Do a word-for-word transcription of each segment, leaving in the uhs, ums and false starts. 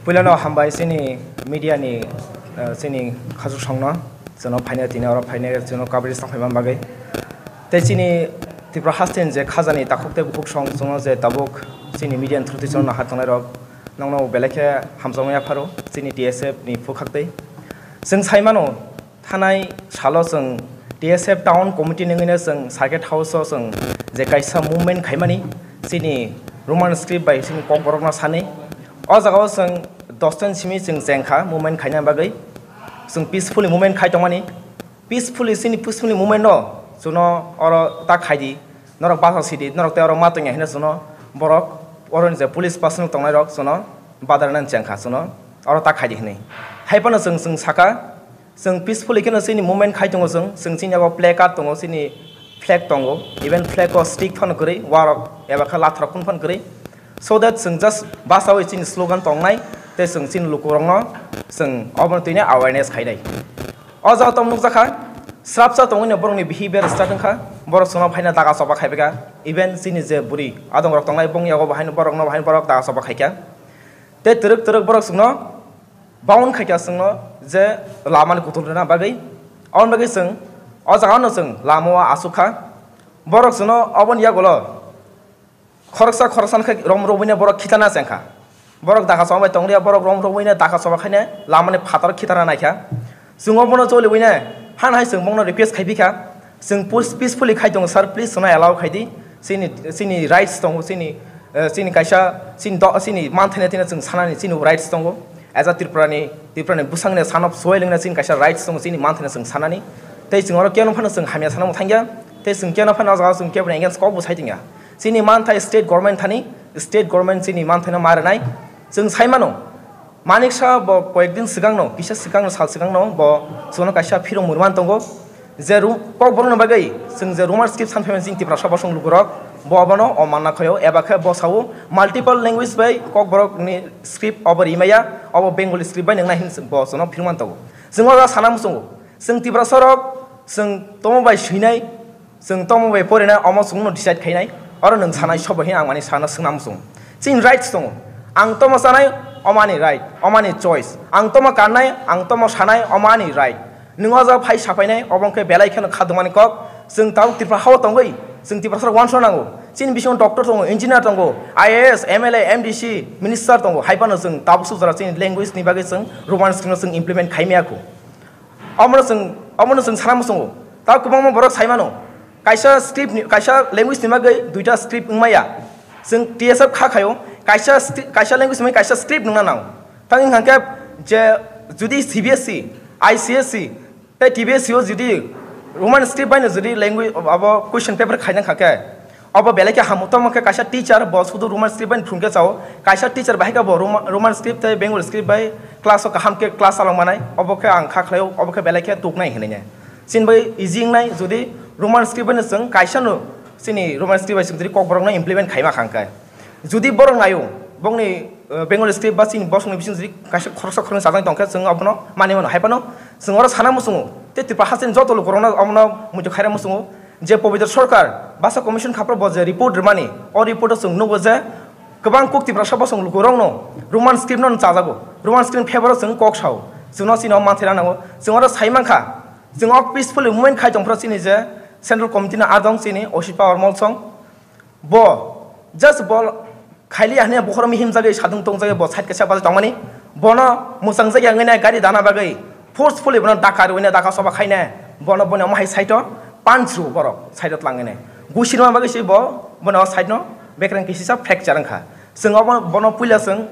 Puilano hambai chini media ni, eh, chini khasuk songno, chwngno phaina tini oro phaina chwngno coverage tang phaima bagwi. Tei chini Tripura haste ni je khajani takhuk tei bukhuk song chwngno je tabuk chini media ni through twi chwngno naha tongnai rok nokno belai khe hamjakma yapharo chini T S F ni phukhak tei. Chwng sai mano, thanai salo chwng T S F Town Committee nungwino chwng Circuit House o chwng je kaisa movement khaimani chini Roman script bai chini kokborokno sanwi. O jagao chwng dos ta ni simi chwng chengkha movement khaina bagwi. Chwng peacefully movement khai tongmani. Peacefully chini peacefully movement no chwngno oro ta khaidi. Norok basa sidi, norok tei oro ma tongya hino chwngno borok oro ni je police personnel tongnai rok chwngno badar nani chengkha chwngno oro ta khaidi hinwi. Hai phano chwng chwng saka, chwng peacefully kheno chini movement khai tongo chwng, chwng chini abo placard tongo, chini flag tongo, even flag o stick phano kwrwi, warok eba khe latharok phano phano kwrwi. So that chwng just basawi chini slogan tongnai, tei chwng chini lukurokno chwng obono twino awareness khainai. O jaga tong nukjakha, srapsa tongwino borokni behavior start wngkha, borok chwngno phaina daga choba khaipikha, even chini je bwrwi adongrok tongnai bongni yago bahai borokno bahai borok daga choba khaikha. Tei twrwk twrwk borok chwngno bound khaikha chwngno je lamani kutung rwna bagwi. Aboni bagwi chwng o jagano chwng lamao achukha. Borok chwngno oboni yagulo khoroksa khoroksa khe rom romwino borok khitana chengkha. Borok dakha chongbai tonglia, borok rom romwino dakha choba khaine lamani phataro khitana naikha. Chwng obono choliwino han hai chwng bongno request khaipikha. Chwng pus-, peacefully khai tongo, sir, please chwngno allow khaidi. Chini, chini rights tongo, chini, eh, chini kaisa, chini do-, chini manthaino tino chwng sanani chini rights tongo. As a Tripurani, Tripurani bwsangni son of soil wngna chini kaisa rights tongo, chini manthaino chwng sanani. Tei chwng oro keno phano chwng hamya sana mwthangya. Tei chwng keno phano o jaga chwng keboni against kok bo sai tongya. Chini manthai state government thani, state government chini manthaino ma rwnai. Chwng sai mano, Manik Saha bo koyek din swkangno, kisa swkangno, sal swkangno bo chwngno kaisa phirong mwrwmani tongo. Je ru-, kokborokni bagwi chwng je Roman script san phaimani chini Tiprasa bosong lukurok, bo obono omanna khaio, eba khe bo sao multiple language bai kokborokni script obo rimaya, obo Bengali script bai nwngnai hin bo chwngno phirmani tongo. Chwng o sana muchungo, chwng Tiprasarok chwng tomo bai swinai, chwng tomo bai porinai, omo chwngno decide khainai, oro nwng sanai sobo hin ang mani sana swngna muchung. Chini rights tongo, ang tomo sanai, omo ani right, omo ani choice, ang tomo kannai, ang tomo sanai, omo ani right. Nwng o jaga phai saphainai, obo wngkhe belai kheno khadumani kok. Chwng tabuk Tripura hao tongwi, chwng Tiprasarok uansukna nango. Chini bisingo doctor tongo, engineer tongo, I A S, M L A, M D C, minister tongo, hai phano chwng tabuk suk jora chini language ni bagwi chwng Roman script no chwng implement khaimaya kho. Omono chwng, omono chwng sana muchungo. Tabuk kwbangma borok sai mano, kaisa script ni, kaisa language ni bagwi duita script wngmaya. Chwng T S F kha khaio, kaisa sti-, kaisa language ni bagwi kaisa script wngna nango. Tang wngkha khe je judi C B S E, I C S E, tei T B S E o judi Roman script bai no judi language abo question paper khaina kha khe, abo belai khe hamu. Tamo khe kaisa teacher bo sudu Roman script bai no phwrwng khe chao, kaisa teacher bahai khe bo Roma-, Roman script tei Bengali script bai class o kaham khe class chalok manai, obo khe ang kha khlaio, obo khe belai khe tuknai hinwi ne. Chini bai easy wngnai judi Roman script bai no chwng kaisa no chini Roman script bai chwng judi kokborok no implement khaima kha hwnkhe. Judi borok naio, bongni, eh, Bengali script ba chini bosongni bising judi kaisa khoroksa khoroknwi chajak tongkhe, chwng abono manwi mano. Hai phano chwng oro sana muchungo, tei Tripura hasteni joto lukurokno omono muitu khaira muchungo je Pobitro Sarkar basa commission khapro bo je report rwmani, o report o chwng nugo je kwbang kuk Tiprasa bosong lukurokno Roman script no chajago, Roman script favour o chwng kok sao, chwngno chini o manthai rang nango. Chwng oro sai mankha, chwng o peacefully movement khai tongphuru chini je Central Committee ni adong chini Osit Power Molsong, Bo just bo khailiya hwnwi bokhorok mihim jagwi sadung tong jagwi bo side kaisa bachai tongmani. Bono mwchang jagya wngwi nai gari dana bagwi forcefully bono daka rwwi nai, daka soba khai nai. Bono boni omo hai side o punch rw borok side o twlang nai. Gusirma bagwi se bo boni o side no bekreng kisisa fracture wngkha. Chwng obo bono puila chwng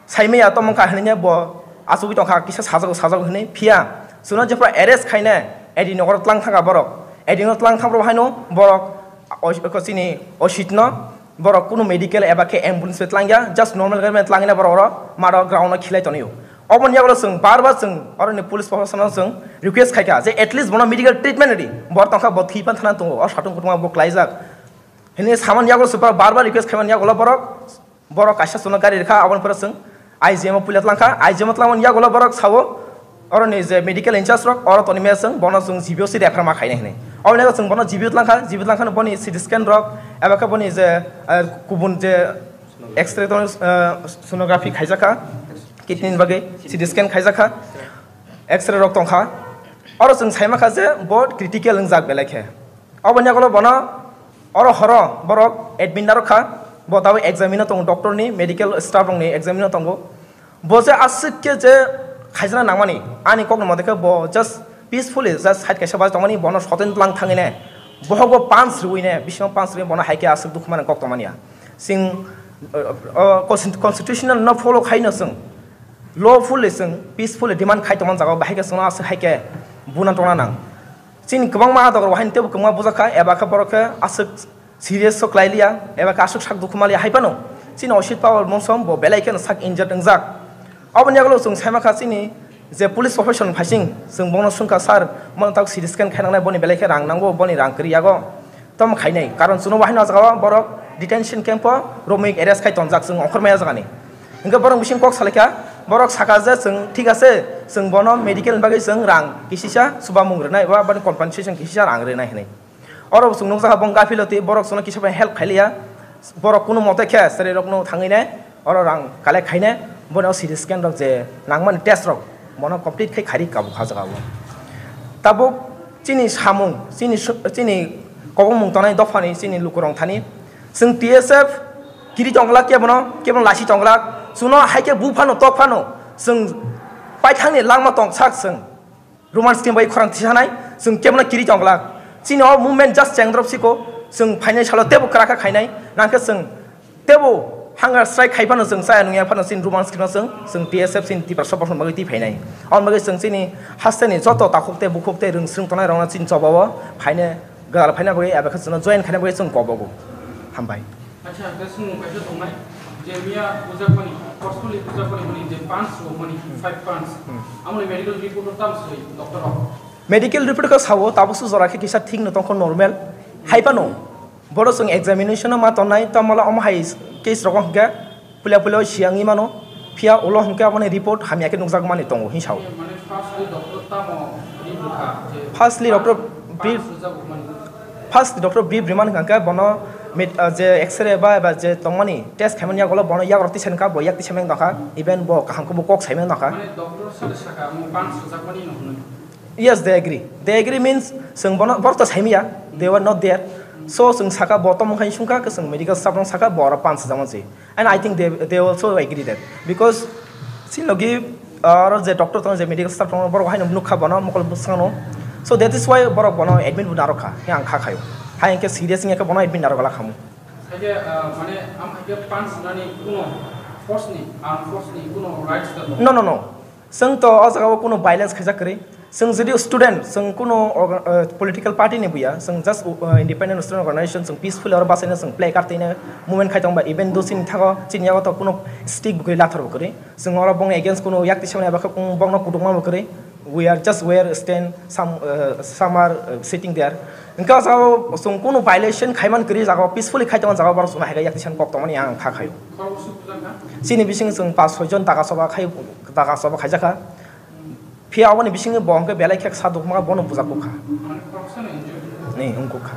Saimaya tongmung kha hwnwi bo achugwi tongkha, kisa sajagw sajagw hwnwi. Phiya chwngno jephru arrest khainai, A D nogoro twlang thangkha borok. A D no twlang thangphru haino borok o-, o-, chini Osit no borok kunu medical eba khe ambulance bai twlangya, just normal gari bai twlangwi borok oro maro ground o khilai tonio. Oboni yagulo chwng bar bar chwng oroni police proshasano chwng request khaikha je at least bono medical treatment rwdi, bor tongkha bo thwi pan thana tongo, o satung kutung bo klaijak hwnwi samani yagulo chwng bar bar request khaimani yagulo borok Borok kaisa chwngno gari rwkha, aboni pore chwng I G M o puila twlangkha. I G M o twlangmani yagulo borok sao, oroni je medical in charge rok, oro tonwi maya chwng, bono chwng G B O se refer ma khainai hinwi. Oboni yago chwng bono G B O twlangkha, G B O twlangkhano boni C T scan rok, eba khe boni je, eh, kubun je X-ray tong, eh, sonography khaijakha. kidney ni bagwi C T scan khaijak kha, X-ray rok tong kha. Oro chwng sai ma kha je bo critical wngjak belai khe. Oboni yagulo bono oro horo borok admit narwk kha, bo tabuk examine o tongo, doctor ni, medical staff rok ni examine o tongo. Bo je aswk khe je khaijana nangmani, ani kokni mote khe bo just peacefully just side kaisa bai tongmani, bono soten tlang thangwi ne, bohok bo punch rwui ne, bisingo punch rwui bono hai khe aswk dukhu mani kok tongmani ya. Chwng, uh, uh, consti-, constitutional no follow khai no chwng, lawfully chwng peacefully demand khai tongma jaga o, bahai khe chwngno aswk hai khe buna tongna nang. Chini kwbangma adok rok haino teibo kwbangma bujak kha, eba khe borok khe aswk serious o klai liya, eba khe aswk sak dukhu ma liya hai phano chini Oshit Pawar mungsom bo belai kheno sak injured wngjak. Oboni yagulo chwng sai ma kha chini je police profession phaising, chwng bono swng kha, "Sir, bono tak C T scan khainangnai, boni belai khe rang nango, boni rang kwrwi yago." Tamo khainai, karon chwngno bo haino o jaga o borok detention camp o romwi arrest khai tonjak, chwng ongkhormaya jagani. Hwnkhe borok bising kok salai kha, borok saka je chwng thik ase, chwng bono medical ni bagwi chwng rang kisisa chubamung rwnai ba bani compensation kisisa rang rwnai hinwi. Oro bo chwng nukjakha bo gafiloti, borok chwngno kisa bai help khailiya, borok kunu mote khe chwrairokno thangwi ne oro rang collect khaine, bono C T scan rok je nangmani test rok bono complete khai khairi kabuk kha jaga o. Tabuk chini samung, chini su-, chini kobongmung tongnai dophani chini lukurok thani chwng T S F kiri tongglak, kebono, kebono lasi tongglak, chwngno hai khe bu phano tok phano chwng paithangni langma tong sak chwng. Roman script bai khorang tisanai, chwng kebono kiri tongglak. Chini o movement just chengdrop siko, chwng phainai salo tebo kwrak kha khainai, nangkhe chwng tebo hunger strike khai phano chwng chaya nungya phano chini Roman script no chwng, chwng T S F chini Tiprasa bokhorok bagwi twi phainai. Aboni bagwi chwng chini hasteni joto takhuk tei bukhuk tei rwngswrwng tongnai rokno chini chobao phaine, gwdal phaina bagwi eba khe chwngno join khaina bagwi chwng kobogo. Hambai. Acha, hwnkhe swngmung kaisa tongnai, je miya puja phani, personally puja phani hwnwi je pants rw mani, five pants. Hmm. Amoni medical report o tamo swi doctor rok? Medical report khe sao, tabuk su jora khe kisa thik no tongkho, normal. Hai phano, boro chwng examination o ma tongnai, tamala omo hai case rogo hwnkhe puila puila o siyangwi mano, phiya ulo hwnkhe aboni report hamya khe nukjak mani tongo, hwnwi sao. Mane firstly doctor tamo ri bwkha je Firstly doctor pants rwjak mani? First doctor brief rimani hwnkha khe bono met-, ah, je X-ray ba, ba je tongmani test khaimani yagulo bono yagrok tisa wngkha, bo yak tisa wng tongkha, even bo kaham khe bo kok saimani tongkha. Mane doctor sale saka mo pants rwjak mani no hwnwi? Yes, they agree. They agree means chwng bono, borok to saimaya, they were not there. So chwng saka bo tomung khai sungkha khe chwng medical staff no saka bo oro pants rwjak mani. And I think they, they also agree that because chini logi, uh, oro je doctor tongo, je medical staff tongo, borok haino nukha bono mokol bwskango. So that is why borok bono admit bo narwkha, he ang kha khayo. Hai hwnkhe serious wngya khe bono admit narwk la khamu. Haikhe, uh, mane, am haikhe pants nani kuno force ni, armed force ni kuno rights da no? No, no, no. Chwng to o jaga o kuno violence khaijak kwrwi. Chwng jodi student, chwng kuno orga-, uh, political party ni buya, chwng just, uh, independent student organization, chwng peacefully oro basaina chwng play card twi movement khai tongba, even though chini thago, chini yago to kuno stick bo kwrwi, lathor bo kwrwi. Chwng oro bongni against kuno yak tisa eba khe bongno kutukma bo kwrwi. We are just where stand, some, uh, some are, uh, sitting there. Hwnkhe o jaga o chwng kuno violation khaiman kwrwi, jaga o peacefully khai tongma jaga o borok chwngno hai khe yak tisa kok tongmani ang kha khayo. Chini bising chwng pas soi jon daga soba khai, daga soba khaijakha. Phiya aboni bisingni bo hwnkhe belai khe ksa dukma bono bujak kukha. Ni wngkukha.